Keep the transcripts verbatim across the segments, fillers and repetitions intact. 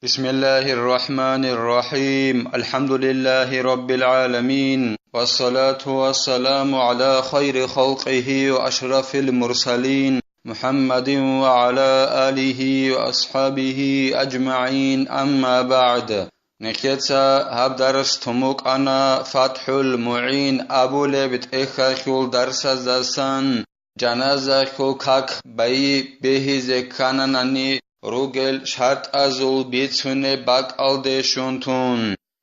بسم الله الرحمن الرحيم. الحمد لله رب العالمين. والصلاة والسلام على خير خلقه وأشرف المرسلين محمد وعلى آله وأصحابه أجمعين. أما بعد. Нехеца гьаб дарс тумукъана ФатхӀул МугӀин абулеб тӀехьалъул дарсаздасан. Жаназахьул как байи бегьизе ккананани ругел шартӀазул бицунеб бакӀалде щун тун,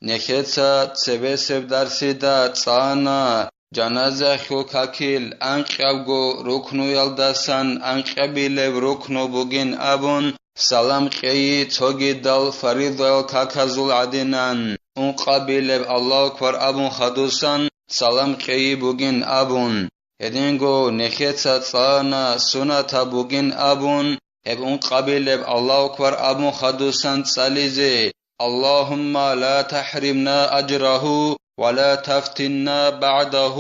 нехеца цебесеб дарсида цӀана жаназахьул какил анкьабго рукнуялдасан анкьабилеб рукну бугин абун, салам кьейи цогидал фаридаял каказул гӀадинан, ункъабилеб Аллагьу акбар абун хадусан салам кьейи бугин абун. Гьединго нехеца цӀана сунатаб бугин абун, гьеб ункъабилеб Аллагьу акбар абун хадусан цӀализе, اللهم لا تحرمنا أجره ولا تفتنا بعده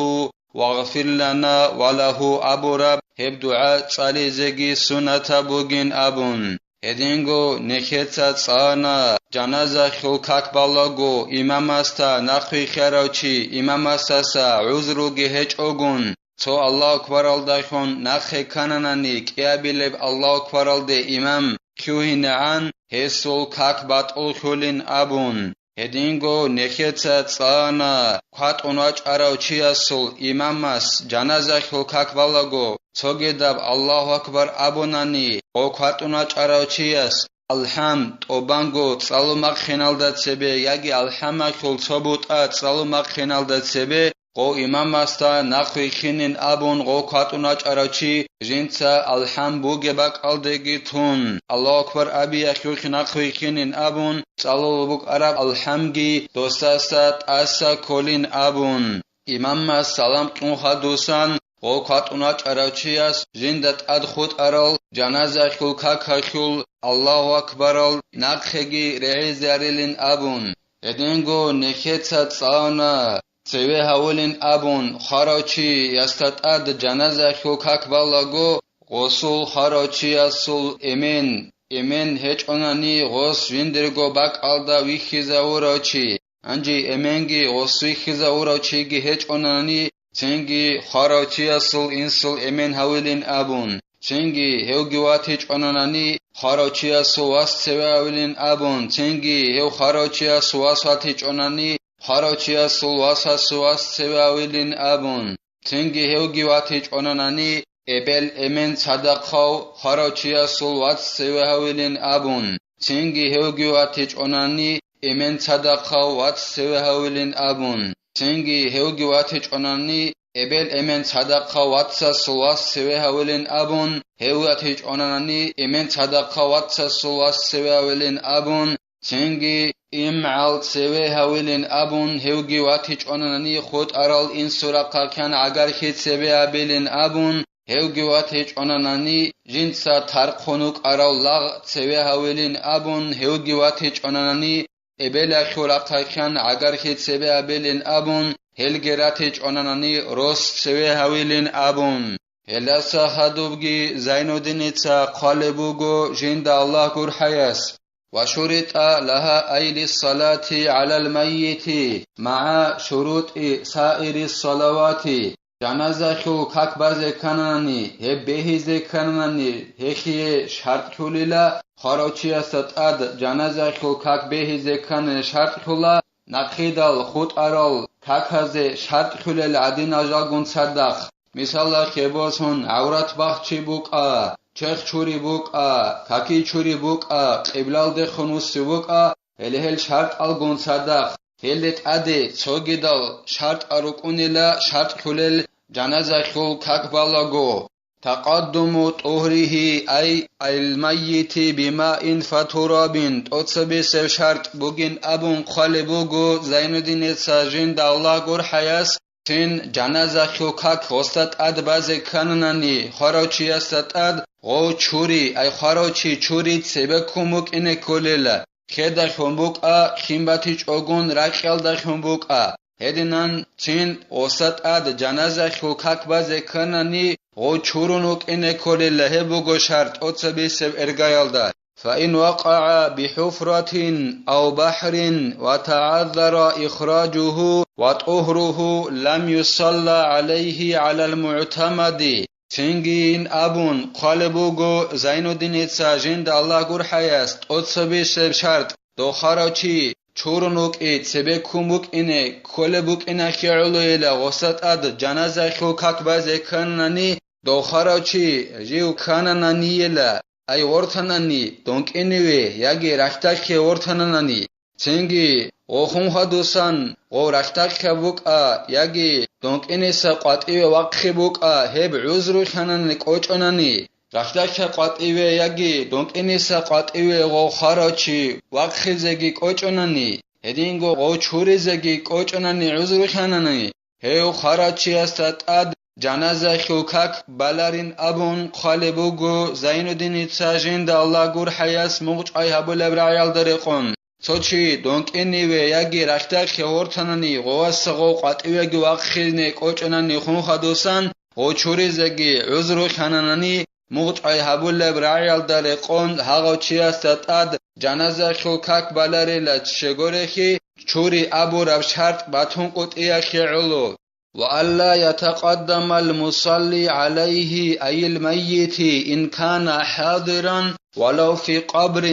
واغفر لنا وله абураб гьеб дугӀа цӀализеги сунатаб бугин абун. Гьединго нехеца цӀана жаназахьул как балаго имамасда нахъвихьарав чи имамасдаса гӀузруги гьечӀогун, цо Аллагьу акбаралдалъун нахъе ккананани кӀиабилеб Аллагьу акбаралде имам лъугьинегӀан гьесул как батӀуллъулин абун. Гьединго нехеца цӀана кватӀун вачӀарав чиясул имамас жаназахьул как балаго, цогидаб Аллагьу акбар абунани, гъо кватӀун вачӀарав чияс, алхӀам, тӀубанго цӀалумахъиналда цебе яги алхӀамалъул цо бутӀа цӀалумахъиналда цебе, гъо имамасда нахъвихьинин абун гъо кватӀун вачӀарав чи жинца алхӀам бугеб бакӀалдеги тун, Аллагьу акбар абиялъухъ нахъвихьинин абун, цӀалул букӀараб алхӀамги досдаса тӀаса кколин абун. Имамас салам кьун хадусан, гъо кватӀун вачӀарав чияс жинда тӀад хутӀарал жаназахьул какалъул Аллагьу акбарал нахъеги регӀизарилин абун. Гьединго нехеца цӀана цеве гьавулин абун хварав чиясда тӀад жаназахьул как балаго, гъосул хварав чиясул эмен, эмен гьечӀонани гъос жиндирго бакӀалда вихьизавурав чи, гьанже эменги гъос вихьизавурав чиги гьечӀонани, цинги хварав чиясул инсул эмен гьавилин абун, цинги гьевги ватичӀонанани, хварав чиясул вас цеве гьавилин абун, цинги гьев хварав чиясул вас ватичӀонани, хварав чиясул васасул вас цеве гьавилин абун, цинги гьевги ватичӀонанани, эбел-эмен цадахъав хварав чиясул вац цеве гьавилин абун, цинги гьевги ватичӀонани, эмен цадахъав вац цеве гьавилин абун, цинги гьевги ватичӀонани, эбел-эмен цадахъав вацасул вас цеве гьавилин абун, гьев ватичӀонанани, эмен цадахъав вацасул вас цеве гьавилин абун, цинги имгӀал цеве гьавилин абун, гьевги ватичӀонанани, хутӀарал инсурахъахъян гӀагархьи цебе абилин абун, гьевги ватичӀонанани, жинца тархъун вукӀарав лагъ цеве гьавилин абун, гьевги ватичӀонанани, эбелалъул рахъахъян гӀагархьи цебе абилин абун, гьелги ратичӀонанани, рос цеве гьавилин абун. Гьелдаса хадубги Зайнуддиница хъвалеб буго жинда Аллагь гурхӀаяс: وشرط لها أي للصلاة على الميت مع شروط سائر الصلوات. Жаназахьул как базе ккананани, гьеб бегьизе ккананани, гьелъие шартӀлъулила хварав чиясда тӀад жаназахьул как бегьизе кканани шартӀлъула, нахъидал хутӀарал каказе шартӀлъулел гӀадинал жалгун цадахъ. Мисалалъе босун, гӀаврат бахчи букӀа, черх чури букӀа, каки чури букӀа, къиблалдехун вуссив вукӀа, гьеле гьел шартӀалгун цадахъ, гьелде тӀаде цогидал шартӀал рукӀунила шартӀлъулел жаназахьул как балаго. تقدم طهره أي الميت بماء فتراب, тӀоцебесеб шартӀ бугин абун хъвалеб буго Зайнуддиница жинда Аллагь гурхӀаяс, цин жаназахьул как гъосда тӀад базе ккананани, хварав чиясда тӀад гъов чури, ай хварав чи чури цебеккун букӀине кколела, хедалъун букӀа, хин батичӀогун ракьалдалъун букӀа. Гьединан цин гъосда тӀад жаназахьул как базе кканани, гъов чурун вукӀине кколела, гьеб буго шартӀ тӀоцебесеб эргаялда. فإن وقع بحفرة أو بحر وتعذر إخراجه وطهره لم يصل عليه على المعتمد. Цинги ин абун хъвалеб буго Зайнуддиница жинда Аллагь гурхӀаяс тӀоцебесеб шартӀ: дов хварав чи чурун вукӀи, цебеккун букӀине кколеб букӀиналъе гӀолойила гъоса тӀад жаназаялъул как базе кканани, дов хварав чи жив кканананийила, ай вортанани, донкӀиниве яги рахьдахъе вортананани, цинги гъо хун хадусан гъов рахьдахъе букӀа яги донкӀиниса къватӀиве вахъе букӀа, гьеб гӀузру хьанани кӀочӀонани, рахьдахъе къватӀиве яги донкӀиниса къватӀиве гъов хварав чи вахъизеги кӀочӀонани, гьединго гъов чуризеги кӀочӀонани гӀузру хьанани, гьев хварав чиясда тӀад жаназаялъул как баларин абун хъвалеб буго Зайнуддиница жинда Аллагь гурхӀаяс мугъчӀвай гьабулеб рагӀиялда рекъон. Цо чи донкӀиниве яги рахьдахъе вортанани, гъоваса гъов къватӀивеги вахъине кӀочӀонани хун хадусан, гъов чуризеги гӀузру хьананани, мугъчӀвай гьабулеб рагӀиялда рекъон гьагъав чиясда тӀад жаназаялъул как баларила щегорехи, чури абураб шартӀ батункъутӀиялъе гӀоло. وألا يتقدم المصلي عليه أي الميت إن كان حاضرا ولو في قبر.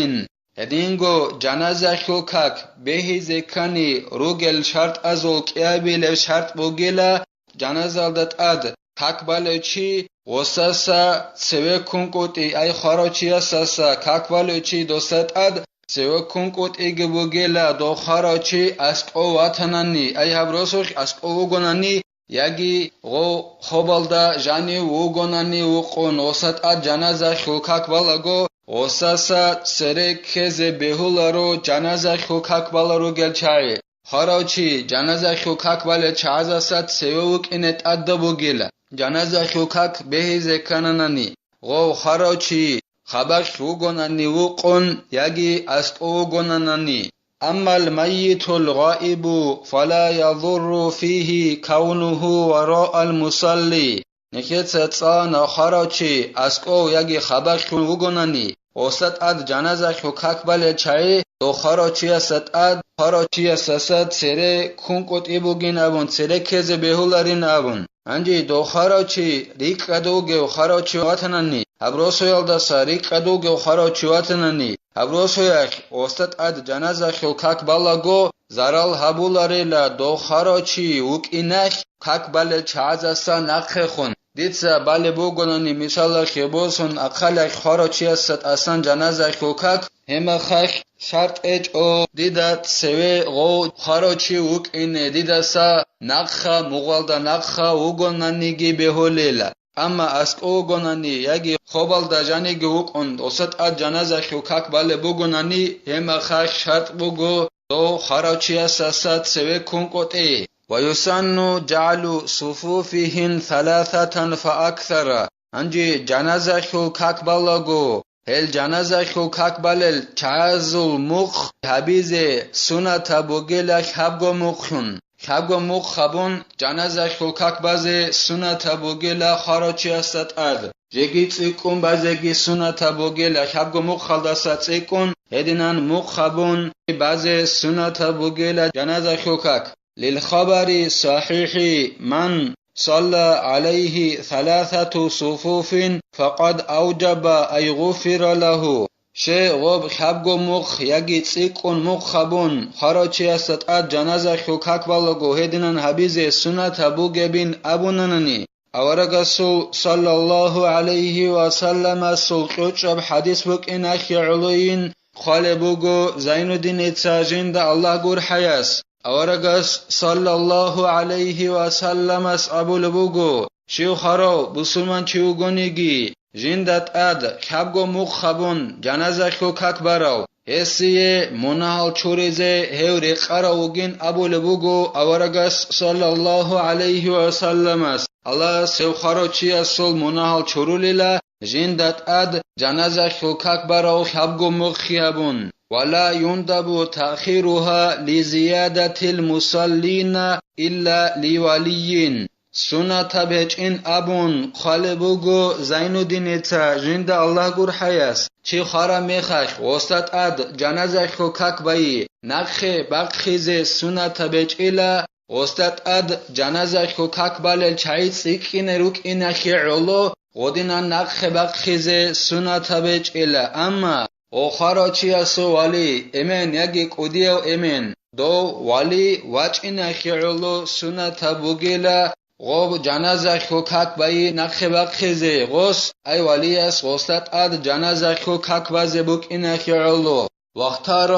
Гьединго жаназаялъул как бегьизе ккани ругел шартӀазул кӀиабилеб шартӀ бугила, жаназалда тӀад как балев чи гъосаса цеве ккункӀутӀи, ай хварав чиясаса как балев чи доса тӀад цеве ккункӀутӀиги бугела, дов хварав чи аскӀов ватанани, ай гьаб росулъ аскӀов вугонани, яги гъов хобалда жанив вугонани вукъун, гъоса тӀад жаназаялъул как балаго, гъосаса цере ккезе бегьуларо жаназаялъул как баларугел чагӀи. Хварав чи жаназаялъул как балел чагӀазаса цеве вукӀине тӀадаб бугила, жаназаялъул как бегьизе ккананани, гъов хварав чи хабалъ вугонани вукъун яги аскӀов вугонанани. أما الميت الغائب فلا يضر فيه كونه وراء المصلي. Нижеца цӀана хварав чи аскӀов яги хабалъун вугонани, гъоса тӀад жаназаялъул как балел чагӀи, дов хварав чиясда тӀад хварав чиясаса цере ккункӀутӀи бугин абун, цере ккезе бегьуларин абун. Гьанже дов хварав чи рикӀкӀад вугев хварав чи ватанани, гьаб росуялдаса рикӀкӀад вугев хварав чи ватанани, гьаб росуялъ гъоса тӀад жаназаялъул как балаго, зарал гьабуларила дов хварав чи вукӀиналъ как балел чагӀазаса нахъехун. Дица балеб бугонани, мисалалъе босун, ахъалилъ хварав чиясда тӀасан жаназаялъул как, гьеб мехалъ шартӀ гьечӀо дида цеве гъов хварав чи вукӀине, дидаса нахъа, мугъалда нахъа вугонаниги бегьулила. Амма аскӀов вугонани яги хобалда жаниги вукӀун, гъоса тӀад жаназаялъул как балеб бугонани, гьеб мехалъ шартӀ буго дов хварав чиясаса цеве ккункӀутӀи. ويسن جعل صفوفهم ثلاثة فأكثر. Гьанже жаназаялъул как балаго, гьел жаназаялъул как балел чагӀазул мухъ гьабизе суннатаб бугила лъабго мухълъун. Лъабго мухъ гьабун, жаназаялъул как базе суннатаб бугила хварав чиясда тӀад. Жеги цӀикӀкӀун базеги суннатаб бугила, лъабго мухъалдаса цӀикӀкӀун гьединан мухъ гьабун базе суннатаб бугила жаназаялъул как. للخبر الصحيح: من صلى عليه ثلاثة صفوف فقد أوجب أي غفر له. Щай гъоб лъабго мухъ яги цӀикӀкӀун мухъ гьабун, хварав чиясда тӀад жаназаялъул как балаго гьединан гьабизе суннатаб бугебин абунанани, аварагасул саллаллагьу гӀалайгьи ва салламасул кьучӀаб хӀадис букӀиналъе гӀолойин хъвалеб буго Зайнуддиница жинда Аллагь гурхӀаяс. Аварагас саллаллагьу гӀалайгьи ва салламас абулеб буго: щив хварав бусурманчи вугониги, жинда тӀад лъабго мухъ гьабун, жаназаялъул как барав, гьесие мунагьал чуризе гьев рекъарав вугин абулеб буго аварагас саллаллагьу гӀалайгьи ва салламас. Аллагьас гьев хварав чиясул мунагьал чурулила, жинда тӀад жаназаялъул как барав лъабго мухъ гьабун. ولا يندب تأخيرها لزيادة المصلين إلا لولي. сунатаб гьечӀин абун хъвалеб буго Зайнуддиница жинда Аллагь гурхӀаяс, чи хвараб мехалъ гъосда тӀад жаназаялъул как байи, нахъе бахъизе сунатаб гьечӀила, гъосда тӀад жаназаялъул как балел чагӀи цӀикӀкӀине рукӀиналъе гӀоло гъодинан нахъе бахъизе сунатаб гьечӀила, амма гъо хварав чиясул вали, эмен яги кӀудияв эмен, дов вали вачӀиналъе гӀоло сунатаб бугила, гъоб жаназаялъул как байи нахъе бахъизе гъос, ай валияс гъосда тӀад жаназаялъул как базе букӀиналъе гӀоло. واختار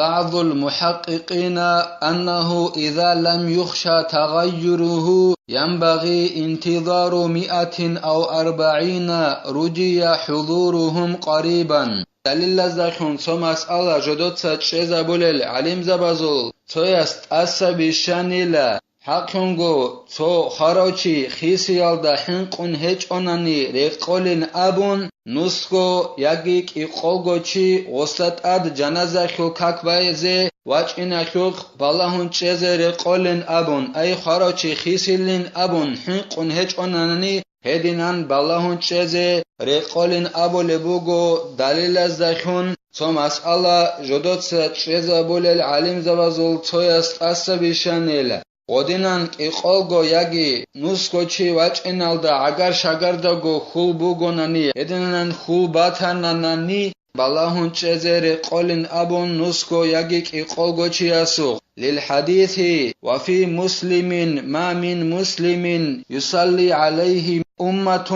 بعض المحققين أنه إذا لم يخش تغيره ينبغي انتظار مئة أو أربعين رجي حضورهم قريبا. Далилаздалъун цо масъала жодоца чӀезабулел гӀалимзабазул цояс тӀаса бищанила, хӀакълъунго, цо хварав чи хисиялда хӀинкъун гьечӀонани рекъолин абун, нусго яги кӀикъолго чи гъосда тӀад жаназаялъул как байзе вачӀиналъухъ балагьун чӀезе рекъолин абун, ай хварав чи хисилин абун хӀинкъун гьечӀонани, гьединан балагьун чӀезе рекъолин абулеб буго далилаздалъун цо масъала жодоца чӀезабулел гӀалимзабазул цояс тӀаса бищанила. Гъодинан кӀикъолго яги нусго чи вачӀиналда гӀагар-шагардаго хьул бугонани, гьединан хьул батананани, балагьун чӀезе рекъолин абун нусго яги кӀикъолго чиясухъ. للحديث: وفي مسلم ما من مسلم يصلي عليه أمة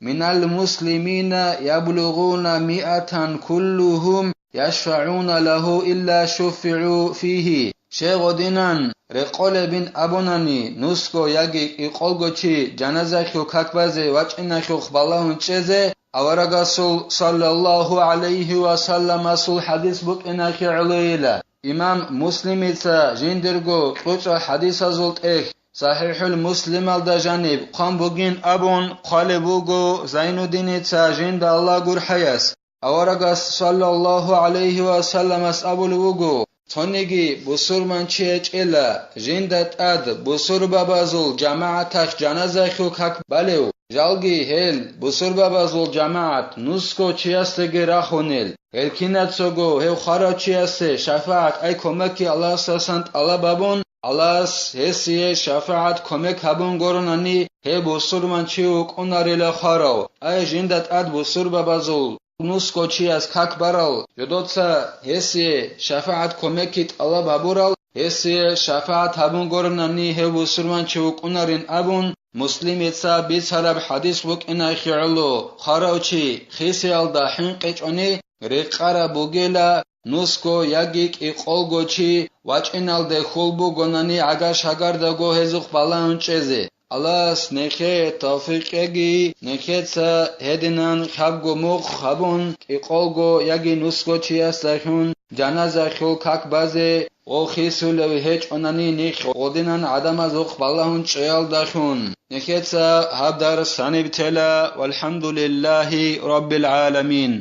من المسلمين يبلغون مئة كلهم يشفعون له إلا شفعوا فيه. Щай гъодинан рекъолебин абунани нусго яги кӀикъолго чи жаназаялъул как базе вачӀиналъухъ балагьун чӀезе, аварагасул саллаллагьу гӀалайгьи ва салламасул хӀадис букӀиналъе гӀолойила. Имам Муслимица жиндирго кьучӀал хӀадисазул тӀехь СахӀихӀул Муслималда жаниб хъван бугин абун хъвалеб буго Зайнуддиница жинда Аллагь гурхӀаяс. Аварагас саллаллагьу гӀалайгьи ва салламас абулеб буго: цониги бусурманчи гьечӀела, жинда тӀад бусурбабазул жамагӀаталъ жаназаялъул как балев, жалги гьел бусурбабазул жамагӀат нусго чиясдаги рахунел, гьел кинацаго гьев хварав чиясе шафагӀат, ай кумекги Аллагьасдасан тӀалаб гьабун, Аллагьас гьесие шафагӀат кумек гьабун гуронани, гьев бусурманчи вукӀунарила хварав, ай жинда тӀад бусурбабазул нусго чияс как барал, жодоца гьесие шафагӀат кумекги тӀалаб гьабурал, гьесие шафагӀат гьабун гуронани гьев бусурманчи вукӀунарин абун, Муслимица бицараб хӀадис букӀиналъе гӀоло, хварав чи хисиялда хӀинкъичӀони рекъараб бугела, нусго яги кӀикъолго чи вачӀиналде хьул бугонани гӀагар-шагардаго гьезухъ балагьун чӀезе. Аллагьас нехее тавфикъ кьеги, нехеца гьединан хабго мухъ гьабун, кӀикъолго яги нусго чиясдалъун жаназаялъул как базе ва хисулев гьечӀонани нихъ гъодинан гӀадамазухъ балагьун чӀеялдалъун. Нехеца гьаб дарс гьаниб тела, валхӀамдулиллагьи раббил гӀаламин.